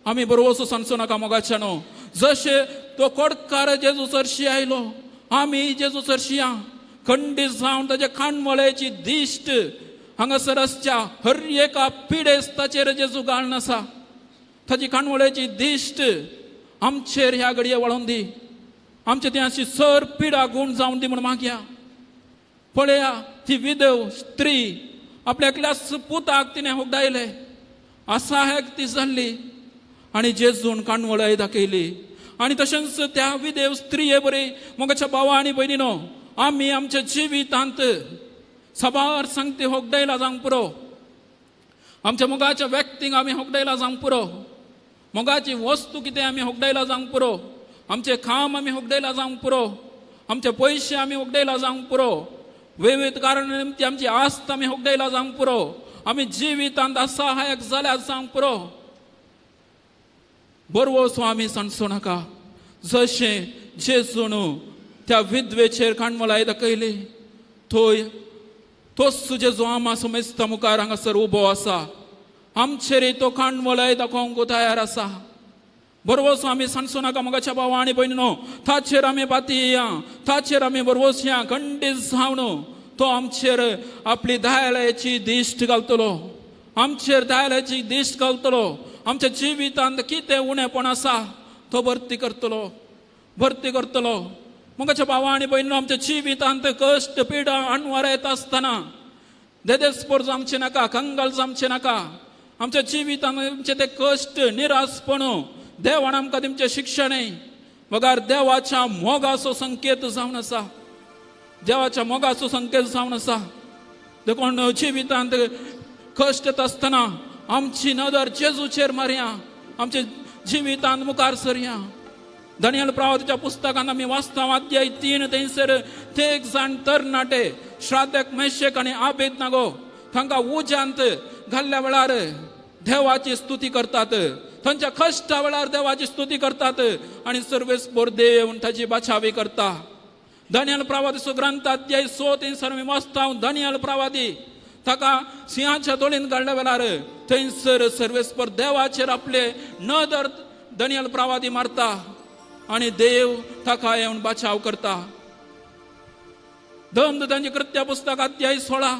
आमी भरवसो सांडचो नाका मोगाच्यानो. जशें तो कोडकार जेजू सरशी आयलो, आमी जेजू सरशी या खंडीत जावन ताच्या खाणमळ्याची दिश्ट हांगासर आसच्या हर एका पिडेस्ताचेर जेजू घालून आसा. ताची खाणवळ्याची दिश्ट आमचेर ह्या घडये वळोवन दी, आमचे थंय अशी सर पिडा गूण जावन दी म्हूण मागया. पळया, ती विधव स्त्री आपल्या एकल्याच पुताक तिणें होगडायले, असहायक ती जाल्ली आनी जेजून काणवळाय दाखयली. आनी तशेंच त्या विदेव स्त्रिये बरी मोगाच्या भावा आनी भयणीनो, आमी आमच्या जिवितांत साबार सांगते होगडायला जावंक पुरो, आमच्या मोगाच्या व्यक्तींक आमी होगडायला जावंक पुरो, मोगाची वस्तू कितें आमी होगडायला जावंक पुरो, आमचें काम आमी होगडायला जावंक पुरो, आमचे पयशे आमी होगडायला जावंक पुरो, विविध कारण निमती आमची आस्त आमी होगडायला जावंक पुरो, आमी जिवितांत असहायक जाल्यार जावंक पुरो. बरवसो आमी सांडचो नाका. जशें जेजून त्या विधवेचेर काणमलाय दाखयली, थंय तोच जेजू आमा समेस्ता मुखार हांगासर उबो आसा. आमचेर तो काणमलाय दाखोवंक तयार आसा. बरवसो आमी सांडचो नाका मोगाच्या भावा आनी भयणीनो. ताचेर आमी पातयेया, ताचेर आमी बरवसया. खंडीत जावन तो आमचेर आपली दयाळाची दिश्ट घालतलो, आमचेर दयाळाची दिश्ट घालतलो. आमच्या जिवितांत कितें उणेपण आसा तो भरती करतलो, भरती करतलो. मोगाच्या भावा आनी भयणीनो, आमच्या जिवितांत कश्ट पिडा अणवार येता आसतना देदेस्पोर जावचें नाका, कंगाल जावचें नाका. आमच्या जिवितांत आमचे ते कश्ट निरासपण देवान आमकां तेमचें शिक्षण बगार देवाच्या मोगाचो संकेत जावन आसा, देवाच्या मोगाचो संकेत जावन आसा. देखून जिवितांत कश्ट येता आसतना आमची नदर जेजूचेर मारया, आमच्या जिवितांत मुखार सरया. दानियल प्रवादाच्या पुस्तकांत आमी वाचता, अध्याय 3, थंयसर ते एक जाण तरणाटे श्राद्धक मेशेक आनी आबेद नागो तांकां उज्यांत घाल्ल्या वेळार देवाची स्तुती करतात, तांच्या कश्टा वेळार देवाची स्तुती करतात आनी सर्वेस्पोर देव ताची बाचावी करता. दानियल प्रवादीचो ग्रंथ अध्याय 6, थंयसर आमी वाचता, दानियल प्रवादी ताका सिंहाच्या दोळीन घाल्ल्या वेळार थंयसर सर्वेस्पर देवाचेर आपले नदर दानियल प्रवादी मारता आनी देव ताका येवन बाचाव करता. धर्मदूतांची कृत्या पुस्तक अध्याय 16,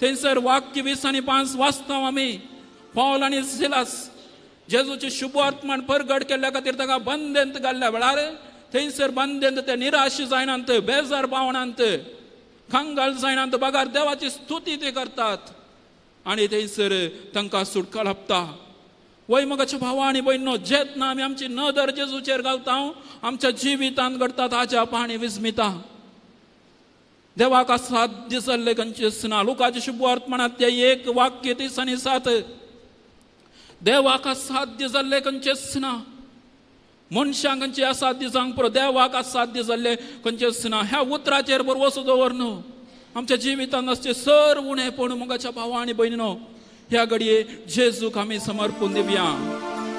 थंयसर वाक्य 20 आनी 5 वाचता आमी. पावल आनी सिलास जेजूचे शुभवर्तमान परगट केल्ल्या खातीर ताका बंदेंत घाल्ल्या वेळार थंयसर बंदेंत ते निराश जायनात, बेजार पावनात, कंगाल जायनात, बगार देवाची स्तुती ते करतात आनी थंयसर तांकां सुटका लाभता. वय मोगाच्या भावा आनी भयणीनो, जेन्ना आमी आमची नदर जेजूचेर घालता, आमच्या जिवितांत घडटात आजाप आनी विस्मिता. देवाक असाध्य जाल्लें खंयचेंच ना. लुकाचे शुभवर्तमानांत 1 वाक्य 30 आनी 7, देवाक असाध्य जाल्लें खंयचेंच ना. मनशांक खंयचें असाध्य जावंक पुरो, देवाक असाध्य जाल्लें खंयचेंच ना. ह्या उतराचेर भरवसो दवर न्हू आमच्या जिवितांत आसचें सर उणेपण. मोगाच्या भावा आनी भयणीनो, ह्या घडये जेजूक आमी समर्पून दिवया,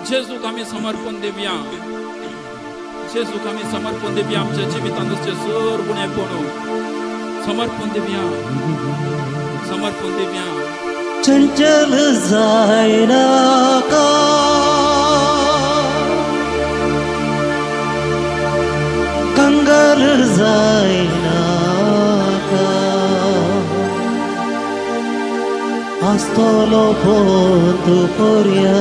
जेजूक आमी समर्पून दिवया, जेजूक आमी समर्पून दिवया. आमच्या जिवितांत आसचें सर उणेपण समर्पून दिवया, समर्पून दिवया. चंचल जायनाका, जायनाका आसतलो पोंत पर्या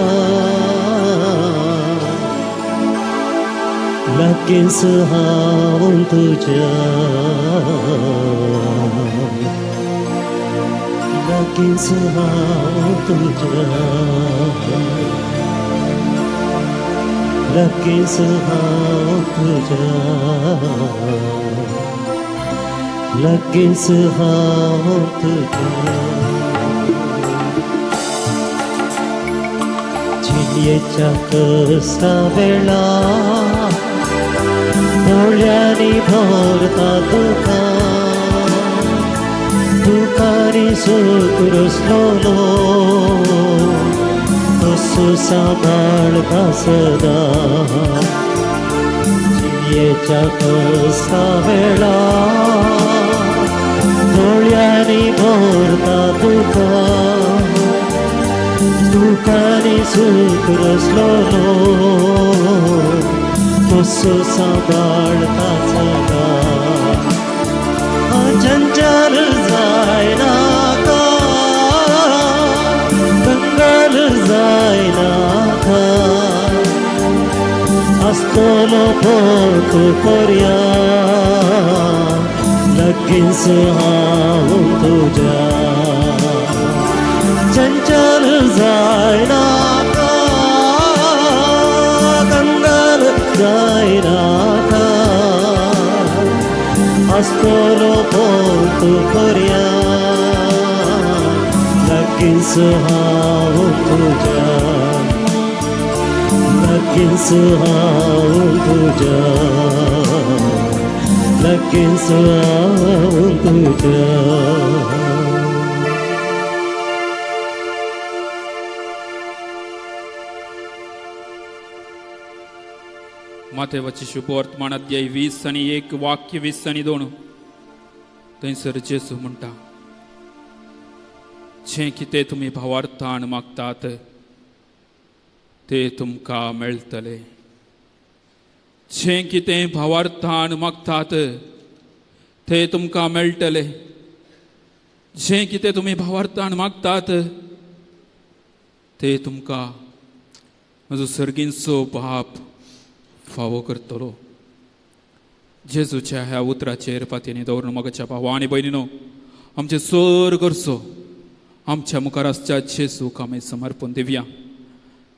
लागींच हांव तुज्या लागींच हांव तुज्या लागींच हांव तुज्या लागींच हांव तुज्या जिणेच्या कश्टा वेळा दोळ्यांनी भरता तुका दुखांनी सूख रसलोलो तसो सांबाळता सदां जिणेच्या कश्टा वेळा दोळ्यांनी भरता तुका दुखांनी सूख रसलोलो तसो सांबाळता सदां चंचल जायनाका कंगाल जायनाका आसतलो पोत पर्या लागींच हांव तुज्या चंचल जायनाका कंगाल जायनाका आसतलो पोत पर्या लागींच हांव तुज्या लागींच हांव तुज्या लागींच हांव तुज्या. मातेवाची शुभवर्तमान अध्याय 20 आनी 1 वाक्य 20 आनी 2 थंयसर जेजू म्हणटा, जें कितें तुमी भावार्थान मागतात ते तुमकां मेळटलें. जें कितें भावार्थान मागतात ते तुमकां मेळटलें. जें कितें तुमी भावार्थान मागतात ते तुमकां म्हजो सर्गींचो बाप फावो करतलो. जेजूच्या ह्या उतराचेर पातयेनी दवरून मगाच्या भावा आनी भयणीनो आमचे चड गरजो आमच्या मुखार आसच्या जेजूक आमी समर्पण दिवया.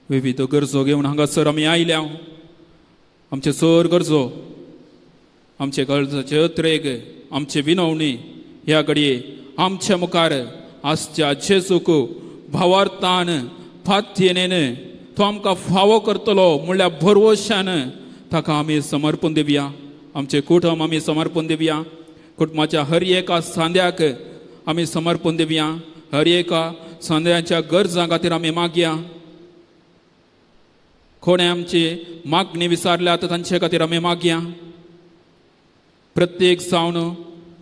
विविध गरजो घेवन हांगासर आमी आयल्या. आमचे चड गरजो, आमचे गरजाचे अत्रेग, आमचे विनवणी ह्या घडये आमच्या मुखार आसच्या जेजूक भावार्थान फातयेन तो आमकां फावो करतलो म्हणल्यार भरवशान ताका आमी समर्पण दिवया. आमचें कुटुंब आमी समर्पण दिवया. कुटुंबाच्या हर एका सांद्याक आमी समर्पण दिवया. हर एका सांद्याच्या गरजां खातीर आमी मागया. कोणें आमची मागणी विचारल्या तर तांचे खातीर आमी मागया. प्रत्येक जावन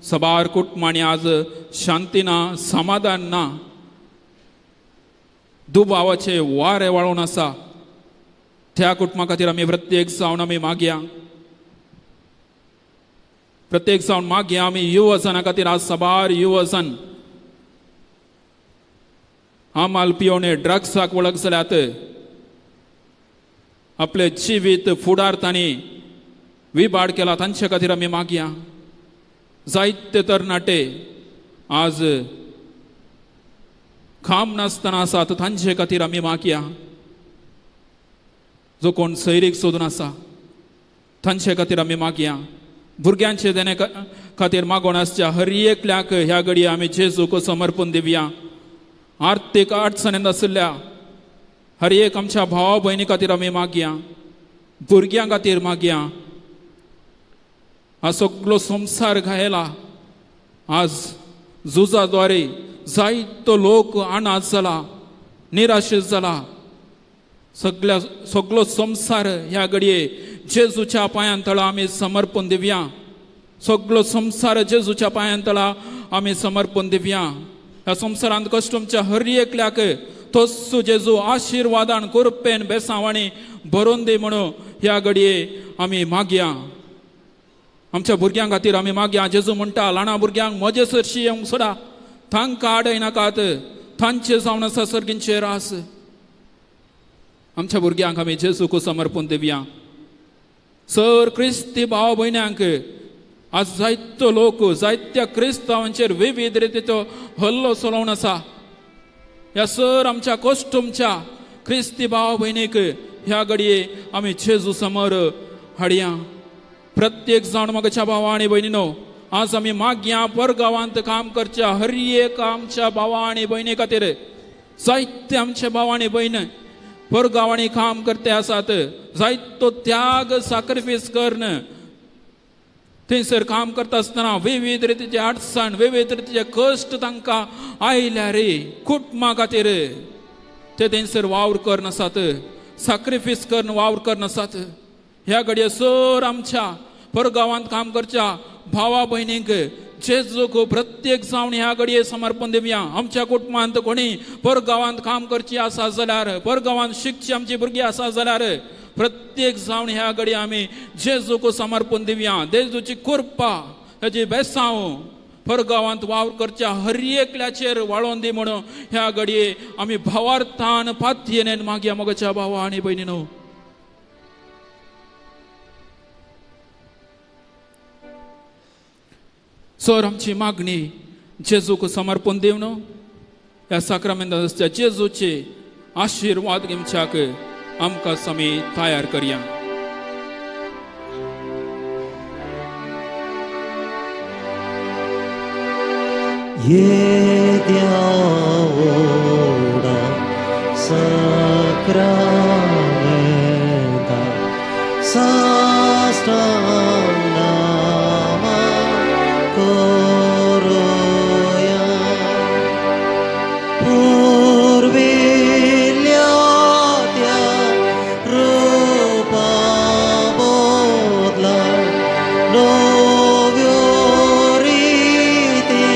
सबार कुटुंबांनी आज शांती ना, समाधान ना, दुबावाचे वारे वाळोवन आसा. त्या कुटुंबा खातीर आमी प्रत्येक जावन आमी मागया. प्रत्येक जावन मागया आमी युवजना खातीर. आज सबार युवजन आमाल पियोणे ड्रग्साक वळख जाल्यात. आपले जिवीत फुडार तांणी विबाड केला. तांचे खातीर आमी मागया. जायते तरणाटे आज काम नासतना आसात. तांचे खातीर आमी मागया. जो कोण सैरीक सोदून आसा तांचे खातीर आमी मागया. भुरग्यांचे देणे खातीर मागोवन आसच्या हर एकल्याक ह्या घडये आमी जेजूक समर्पण दिवया. आर्थीक अडचणींत आशिल्ल्या हर एक आमच्या भावा भयणी खातीर आमी मागया. भुरग्यां खातीर मागया. हा सगलो संवसार घायला. आज झुजाद्वारे जायतो लोक अनाथ जाला, निराशेत जाला. सगल्या सगलो संवसार ह्या घडये जेजूच्या पांयां तळा आमी समर्पण दिवया. सगलो संवसार जेजूच्या पांयां तळा आमी समर्पण दिवया. ह्या संवसारांत कश्टमच्या हर एकल्याक तस्सो जेजू आशिर्वादान कृपेन बेसांवांनी भरून दी म्हणून ह्या घडये आमी मागया. आमच्या भुरग्यां खातीर आमी मागया. जेजू म्हणटा ल्हाना भुरग्यांक म्हजे सरशी येवंक सोडा, तांकां आडयनाकात, तांचे जावन आसा सर्गींचे रास. आमच्या भुरग्यांक आमी जेजूक समर्पण दिवया. सर क्रिस्ती भाव भयण्यांक आज जायतो लोक जायत्या क्रिस्तांवांचेर विविध रितीचो हल्लो चलोवन आसा. ह्या सर आमच्या कोश्टुमच्या क्रिस्ती भाव भयणीक ह्या घडये आमी जेजू समोर हाडया. प्रत्येक जाण म्हज्या भावा आनी भयणीनो, आज आमी मागया परगांवांत काम करच्या हर एक आमच्या भावा आनी भयणी खातीर. जायते आमचे भाव आनी भयण परगांवांनी काम करते आसात, जायतो त्याग साक्रिफीस करून थंयसर काम करता आसतना विविध रितीचे अडचण, विविध रितीचे कश्ट तांकां आयल्या रे कुटुंबा खातीर ते थंयसर वावर करून आसात, साक्रिफीस करून वावर करून आसात. ह्या घडये सर आमच्या परगांवांत काम करच्या भावा भयणींक जेजूक प्रत्येक जावन ह्या घडये समर्पण दिवया. आमच्या कुटुंबांत कोणी परगांवांत काम करची आसा जाल्यार, परगांवांत शिकची आमची भुरगीं आसा जाल्यार प्रत्येक जावन ह्या घडये आमी जेजूक समर्पण दिवया. जेजूची कृपा, ताची बेसांव परगांवांत वावर करच्या हर एकल्याचेर वाळोवन दी म्हणून ह्या घडये आमी भावार्थान पातयेन मागया मोगाच्या भावा आनी भयणीनो. सर आमची मागणी जेजूक समर्पण दिवन ह्या साक्रामेंताच्या जेजूचे आशिर्वाद घेवच्याक आमकां आमी तयार करया. येद्या व्हडा साक्रामेंता साश्टांग नामा करुया, पुर्विल्ल्या त्या रुपा बदला नव्यो रिती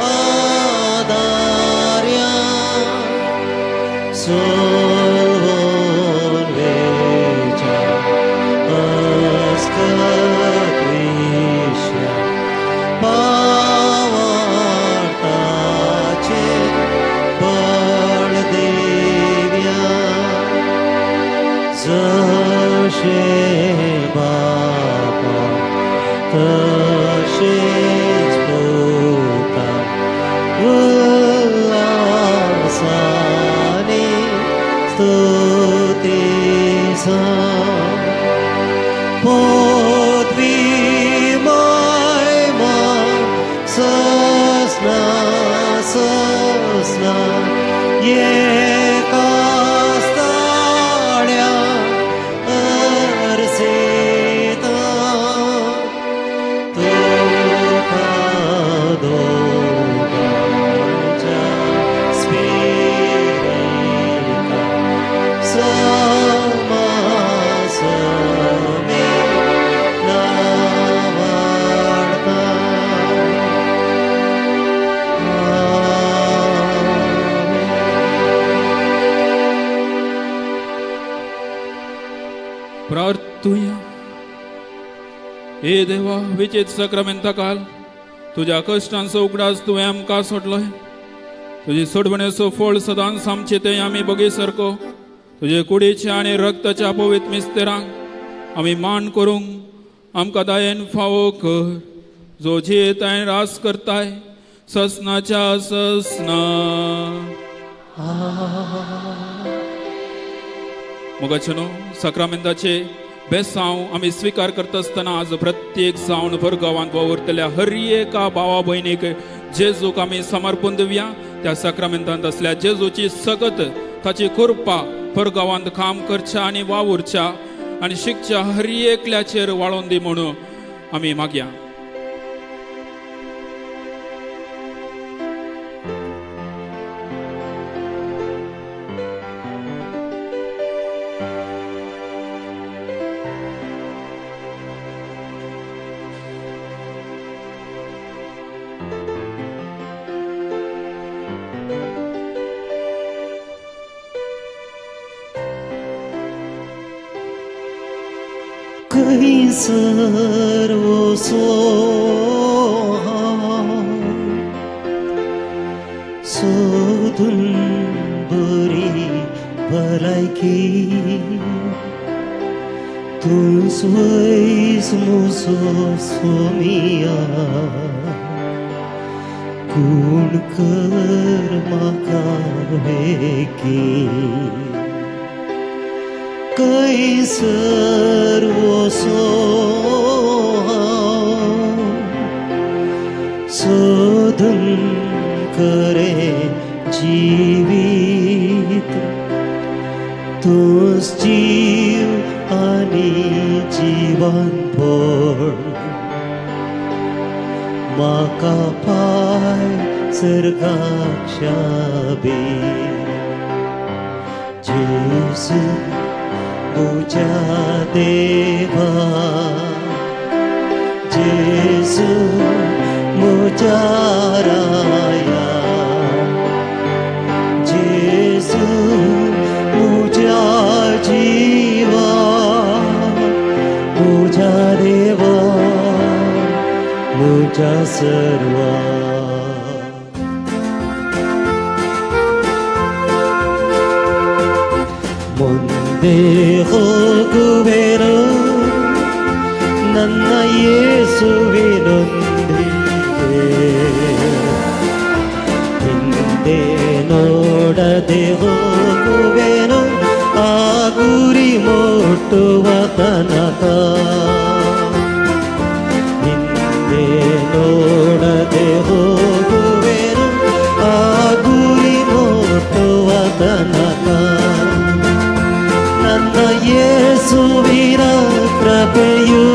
आदार्या, सोलवून वेच्या अस्कत विश्या पावार्ताचे बळ दिव्या, जशें बापा तशेंच पुता उल्हासानी स्तुती जावं. पदवी महिमा ससना ससना एका स्थाळ्या अर्सिता, तुका दोगांच्या स्पिरिता समासमे नावाडता. आमेन. प्रार्थुया. हे देवा, विचित साक्रामेंता काल तुज्या कश्टांचो उगडास तुवें आमकां सोडलोय. तुजी सोडवणेचो फळ सदांच आमचे ते आमी बगी सारको तुजे कुडीच्या आनी रक्ताच्या पवित्र मिस्तेरांक आमी मान करूंक आमकां दयेन फावो कर, जो जियेताय आनी रास करताय ससनाच्या ससना. मोगाचे न्हू साक्रामेंताचे बेसांव आमी स्विकार करता आसतना आज प्रत्येक जावन भरगांवांत वावुरतल्या हर एका भावा भयणीक जेजूक आमी समर्पण दिवया. त्या साक्रामेंतांत आसल्या जेजूची सगत ताची कृपा परगांवांत काम करच्या आनी वावुरच्या आनी शिकच्या हर एकल्याचेर वाळोवन दी म्हणून आमी मागया. खंयसर वचो हांव सोदून बरी भलायकी तूं वयस मुजो सोमिया कोण कर म्हाका वेगी खंयसर वचो हांव सोदून खरें जिवीत तूंच जीव आनी जिवनपण म्हाका पाय सर्गाक शाबी जेजू म्हज्या देवा जेजू म्हज्या राया जेजू म्हज्या जिवा म्हज्या देवा म्हज्या सर्वा. ಮುಂದೆ ಹೋಗುವೆನು ನನ್ನ ಯೇಸುವಿನೊಂದಿಗೆ, ಹಿಂದೆ ನೋಡದೆ ಹೋಗುವೆನು ಆ ಗುರಿ ಮುಟ್ಟುವ ತನಕ. ಹಿಂದೆ ನೋಡದೆ ಹೋಗುವೆನು ಆ ಗುರಿ ಮುಟ್ಟುವ ತನಕ. ನನ್ನ ಯೇಸುವಿನ ಕೃಪೆಯು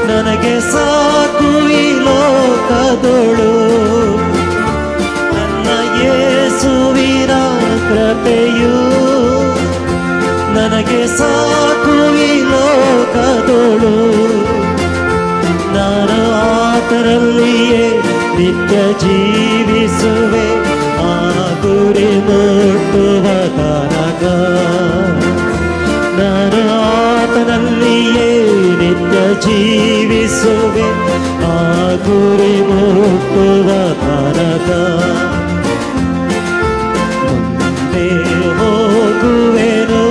ನನಗೆ ಸಾಕು ಈ ಲೋಕದೊಳು. ನನ್ನ ಯೇಸುವಿನ ಕೃಪೆಯು ನನಗೆ ಸಾಕು ಈ ಲೋಕದೊಳು. ನಾನು ಆತನಲ್ಲಿಯೇ ನಿತ್ಯ ಜೀವಿಸುವೆ ಆ ಗುರಿ ಮುಟ್ಟುವ ತನಕ. ನಾನು ಆತನಲ್ಲಿಯೇ ನಿತ್ಯ ಜೀವಿಸುವೆ ಆ ಗುರಿ ಮುಟ್ಟುವ ತನಕ. ಮುಂದೆ ಹೋಗುವೆನು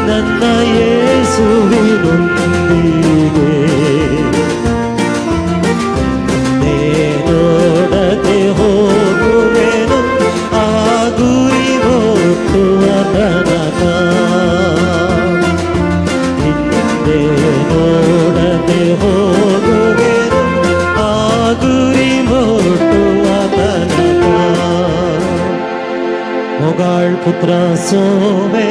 ನನ್ನ ಯೇಸುವಿನೊಂದಿಗೆ, ಮುಂದೆ ನೋಡದೆ ಹೋಗುವೆನು ಆ ಗುರಿ ಮುಟ್ಟುವ ತನಕ. ಹಿಂದೆ ನೋಡದೆ ಹೋಗುವೆನು ಆ ಗುರಿ ಮುಟ್ಟುವ ತನಕ. मोगाळ पुत्रा सोवे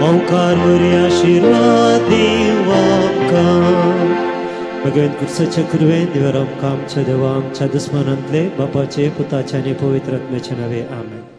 ओंकार मुरी आशिर्वाद दिवं आमकां. भगवंत कुर्साच्या कुरवेन देवर आमकां आमच्या देवा आमच्या दुस्मानांतले बापाचे पुताचे आनी पवित्र आत्म्याचे नावे आमेन.